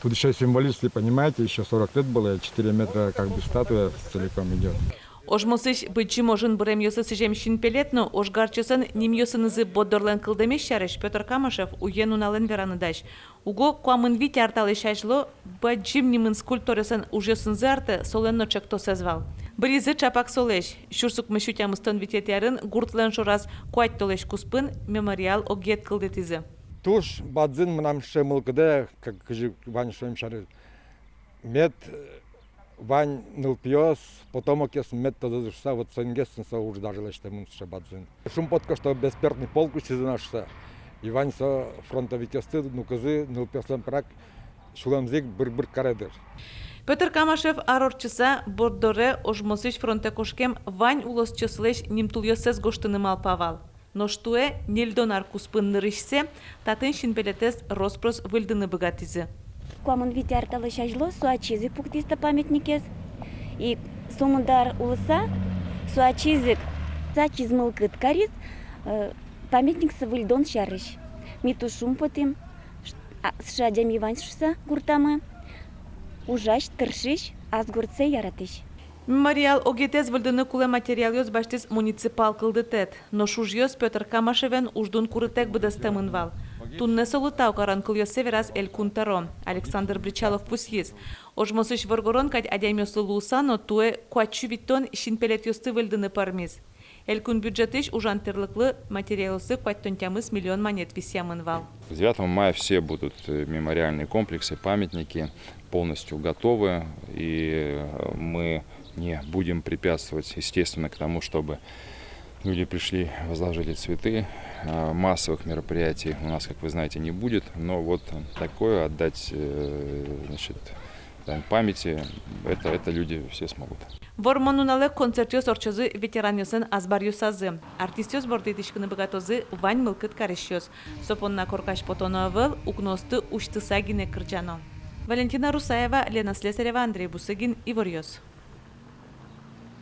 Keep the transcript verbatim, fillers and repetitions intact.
Тут ещё символически, понимаете, ещё сорок лет было, четыре метра как бы статуя целиком идёт. Ожмосысь Быдӟым ожын быремъёслы сӥзем синпелет но ожгарчиослэн нимъёсынызы борддорлэн кылдэмез сярысь Пётр Камышев уен-нуналэн вераны дась. Уго куамын вить ар талэсь азьло бадӟым нимын скульпторъёслэн ужъёсынызы артэ солэн но чектосэз вал. Быризы чапак солэсь. Сюрс укмыссю тямыстон витетӥ арын гуртлэн шораз куать толэзь куспын мемориал огъет кылдытӥзы. Туж бадӟым мынам сыӵе мылкыдэ, как кызьы вань шуэм сярысь. Мед, э, вань нылпиос, потомокъёс мед тодозы шуса, вот соин гес со уж даже лэсьтэмын сыӵе бадӟым. Шумпотӥсько, что бессмертный полк усьтӥзы на шуса. И вань со фронтовикъёсты нукызы, нылпиослэн пырак сюлэмзы ик быр-быр каре дыр. Пётр Камышев ар ортчыса борддоре ожмосысь фронтэ кошкем вань улосчиослэсь нимтулъёссэс гожтыны малпа вал. Нош туэ, ньыльдон ар куспын нырысьсэ, татын синпелетэз рос-прос выльдыны быгатӥзы. Куамын вить ар талэсь азьло со ачиз ик пуктӥз та памятникез. И сомында ар улыса, со ачиз ик, со ачиз мылкыд кариз, э, памятниксэ выльдон сярысь. Ми туж шумпотӥм, ш-, а, сыӵе адями вань шуса гуртамы, ужась, тыршись, ас гуртсэ яратӥсь. Мемориал огетэз выльдыны кулэ материалъёс басьтӥз муниципал кылдытэт. Нош ужъёс Пётр Камышевен уждун курытэк быдэстэмын вал. Туннэ солы тау карон кылъёссэ вераз Элькун тӧро Александр Бречалов. Пусйиз: ожмосысь воргорон кадь адямиослы луыса но туэ куать сю витьтон синпелетъёсты выльдыны пӧрмиз. Элькун бюджетысь ужан тӥрлыклы материалъёслы куатьтон тямыс миллион манет висъямын вал. К девятому мая все будут, э, мемориальные комплексы, памятники полностью готовы, и, э, мы не будем препятствовать, естественно, к тому, чтобы люди пришли, возложили цветы. А, массовых мероприятий у нас, как вы знаете, не будет, но вот такое отдать, э, значит, дань памяти, это, это люди все смогут. Вормон нуналэ концертъёс ортчозы ветеранъёслэн азбаръёсазы. Артистъёс борды итӥськыны быгатозы вань мылкыд карисьёс. Со понна коркась потоно ӧвӧл, укноосты усьтыса гинэ кырӟано. Валентина Русаева, Лена Слесарева, Андрей Бусыгин, «Иворъёс».